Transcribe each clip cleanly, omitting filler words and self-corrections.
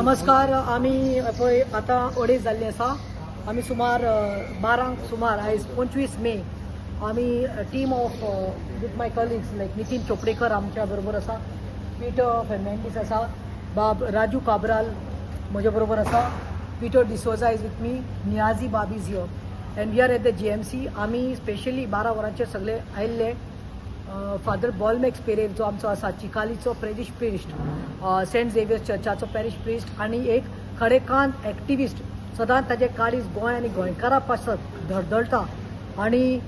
नमस्कार. आमी पळय आतां अडेज जाल्ली आसा. आमी सुमार 12ंक सुमार आयज 25 मे आमी team of with my colleagues like Nitin Chopdekar आमच्या बरोबर आसा, पिटर फेर्नांडीस आसा, बाब राजू काब्राल म्हज्या बरोबर आसा, Peter D'Souza is with me, Niazi Bab is here and we are at the GMC. आमी स्पेशली 12 वरांचेर सगळे आयिल्ले. फादर बॉलमॅक्स पेरेर जो आमचो आसा, चिकालीचो पॅरिश प्रिस्ट, सेंट झेवियर्स चर्चाचो पॅरिश प्रिस्ट आनी एक खडेकांत एक्टिविस्ट, सदांच ताजें काळीज गोंय आनी गोंयकारा पासत धडधडटा आनी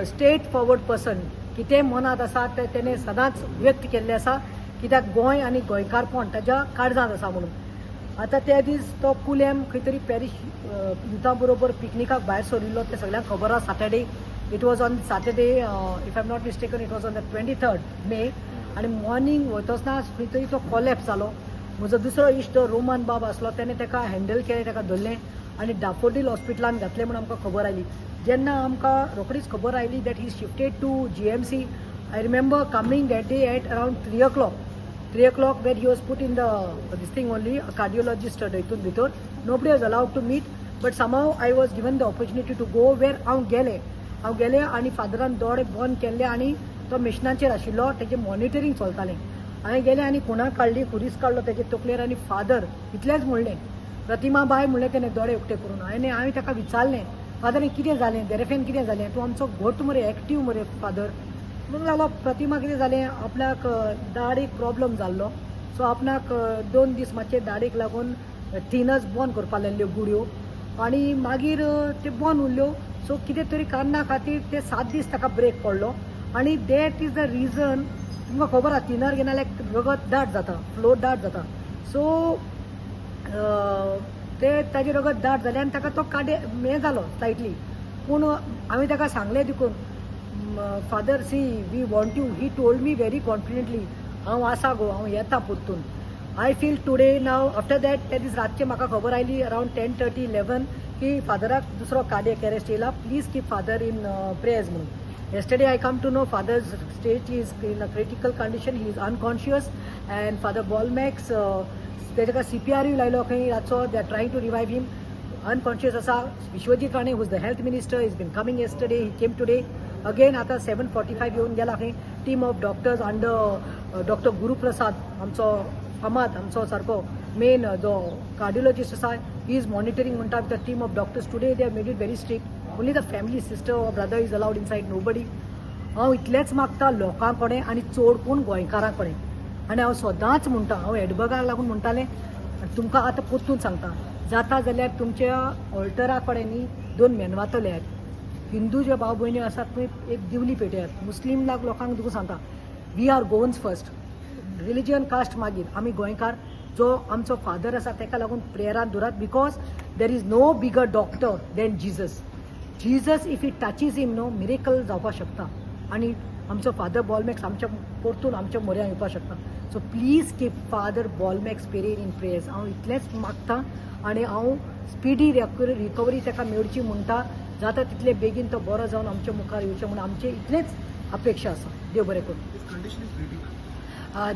स्ट्रेट फॉरवर्ड पर्सन. कितें मनांत आसा तें तेणें सदांच व्यक्त केल्लें आसा, कित्याक गोंय आनी गोंयकारपण ताज्या काळजांत आसा म्हणून. आतां त्या दीस तो कुलेम खंय तरी पॅरिश युथा बरोबर पिकनिकाक भायर सरिल्लो तें सगळ्यांक खबर आसा. Saturday, it was on Saturday, if I am not mistaken, it was on the 23rd May. आनी मॉर्निंग वयतासना खंय तरी तो कॉलॅप्स जालो. म्हजो दुसरो इश्ट रोमन बाब आसलो, तेणें ताका हँडल केलें, ताका धरलें आनी डाफोडील हॉस्पिटलान घातलें म्हूण आमकां खबर आयली. जेन्ना आमकां रोखडीच खबर आयली that he shifted to GMC, I remember coming that day at around 3 o'clock, 3 o'clock, where he was put in the this thing only, a cardiologist हितून भितर. Nobody was allowed to meet, but somehow I was given the opportunity to go, where हांव गेलें. हांव गेलें आनी फादरान दोळे बंद केल्ले आनी तो मिशनाचेर आशिल्लो, तेजें मॉनिटरींग चलतालें. हांवें गेलें आनी खुणा काडली, खुरीस काडलो तेजे तकलेर आनी फादर इतलेंच म्हणलें, "प्रतिमा बाय" म्हणलें तेणें दोळे उक्ते करून. आनी हांवें ताका विचारलें, "फादर, हें कितें जालें? देरेफेन कितें जालें? तूं आमचो घट मरे, एक्टीव मरे फादर." म्हणूंक लागलो, प्रतिमा, कितें जालें, आपल्याक दाडीक प्रॉब्लम जाल्लो, सो आपणाक 2 दीस मातशे दाडीक लागून थिनर्स बंद करपाक लायल्ल्यो गुळयो आनी मागीर ते बंद उरल्यो. सो कितें तरी कारणा खातीर ते 7 दीस ताका ब्रेक पडलो आनी that is the reason. तुमकां खबर आसा, थिनर घेना जाल्यार रगत दाट जाता, फ्लो दाट जाता. सो ते ताजें रगत दाट जालें आनी ताका तो काडे हें जालो स्लायटली. पूण हांवें ताका सांगलें देखून, "Father, see, we want you." He told me very confidently, "हांव आसा गो, हांव येता परतून." I feel today, now after that, त्या दीस रातचें म्हाका खबर आयली अरावंड 10:30, 11 की फादराक दुसरो कार्डियक अरेस्ट येयला, please keep father in prayers म्हणून. Yesterday I come to know father's state is in a critical condition. He is unconscious and Father Bolmax, ताका सीपीआरूय लायलो खंय रातचो. They are trying to revive him. Unconscious आसा. Vishwajit Rane, who's the health minister, is been coming yesterday, he came today again. आतां 7:45 येवन गेला खंय. Team of doctors under Doctor Guruprasad, आमचो फामाद, आमचो सारको मेन जो कार्डियोलॉजिस्ट आसा, he is monitoring म्हणटा with the team of doctors. Today they have made it very strict. Only the family, sister or brother is allowed inside, nobody. हांव इतलेंच मागता लोकां कडेन आनी चड कोण गोंयकारां कडेन आनी हांव सदांच म्हणटा, हांव एडबर्गाक लागून म्हणटालें आनी तुमकां आतां परतून सांगता, जाता जाल्यार तुमच्या ऑल्टरा कडेन न्ही दोन मेनवातो लायात. हिंदू जे भाव भयणी आसात थंय एक दिवली पेटयात. मुस्लीम लोकांक तुका सांगता, we are Goans first, religion, caste मागीर. आमी गोंयकार. जो आमचो फादर आसा ताका लागून प्रेयरान दवरात, because there is no bigger doctor than Jesus. Jesus, if he touches him, no, miracle जावपाक शकता आनी आमचो फादर बॉलमॅक्स आमच्या परतून आमच्या म्हऱ्यान येवपाक शकता. So please keep Father Bolmax Pereira in prayers. हांव इतलेंच मागता आनी हांव स्पिडी रिकवरी ताका मेळची म्हणटा. जाता तितले बेगीन तो बरो जावन आमच्या मुखार येवचें म्हणून आमचें इतलेंच अपेक्षा आसा. देव बरें करूं. His condition is critical.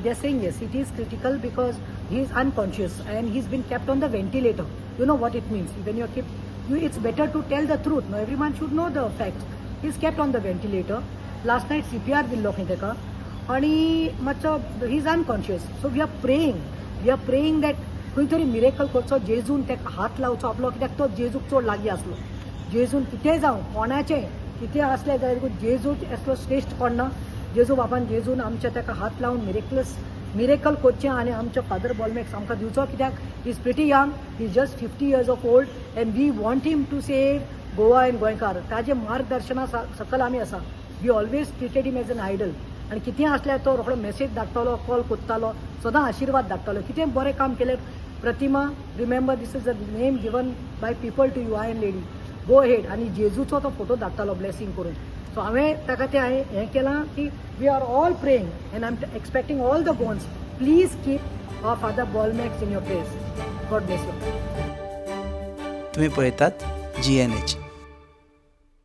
They're saying yes, it is critical because he is unconscious and he's been kept on the ventilator. You know what it means. When you're kept, you, it's better to tell the truth. No, everyone should know the facts. He's kept on the ventilator. Last night CPR दिल्लो खंय ताका आनी मातसो he is unconscious. So we are praying. We are praying that खंय तरी miracle करचो, जेजून ताका हात लावचो आपलो, कित्याक तो जेजूक चड लागीं आसलो. जेजून कितेंय जावं, कोणाचें कितें आसलें जाल्यार जेजू असलो श्रेश्ठ कोण ना. जेजू बाबान, जेजून आमच्या ताका हात लावन मिरेकलस मिरेकल करचें आनी आमच्या फादर बॉलमॅक्स आमकां दिवचो, कित्याक is pretty young, he just 50 years of old and we want him to save Goa and गोंयकार. ताजे मार्गदर्शना सकल आमी आसा. We always treated him as an idol. आनी कितेंय आसल्यार तो रोखडो मेसेज धाडटलो, कॉल कोत्तालो, सदां आशिर्वाद धाडटालो. कितें बरें काम केलें, "Pratima, remember, this is a name given by people to you, iron lady, go ahead." आनी जेजूचो तो फोटो धाडटालो ब्लेसींग करून. सो हांवें ताका तें हांवें हें केलां की we are all praying and I am expecting all the Goans, please keep our Father Bolmax in your prayers. God bless you. तुम्ही पळयतात जीएनएच.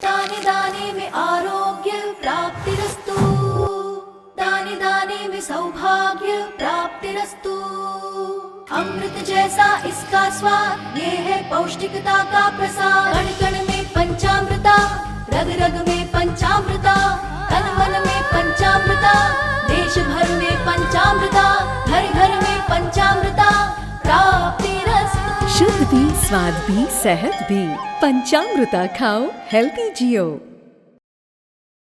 दाने दाने मे आरोग्य प्राप्तिरस्तु, दाने दाने मे सौभाग्य प्राप्तिरस्तु. अमृत जैसा इसका स्वाद, ये है पौष्टिकता का प्रसाद। कण कण में पंचामृता, रग रग में पंचामृता, तन मन में पंचामृता, देश भर में पंचामृता, घर घर में पंचामृता प्राप्तिरस्तु। शुद्ध भी, स्वाद भी, सेहत भी। पंचामृता खाओ, हेल्दी जियो।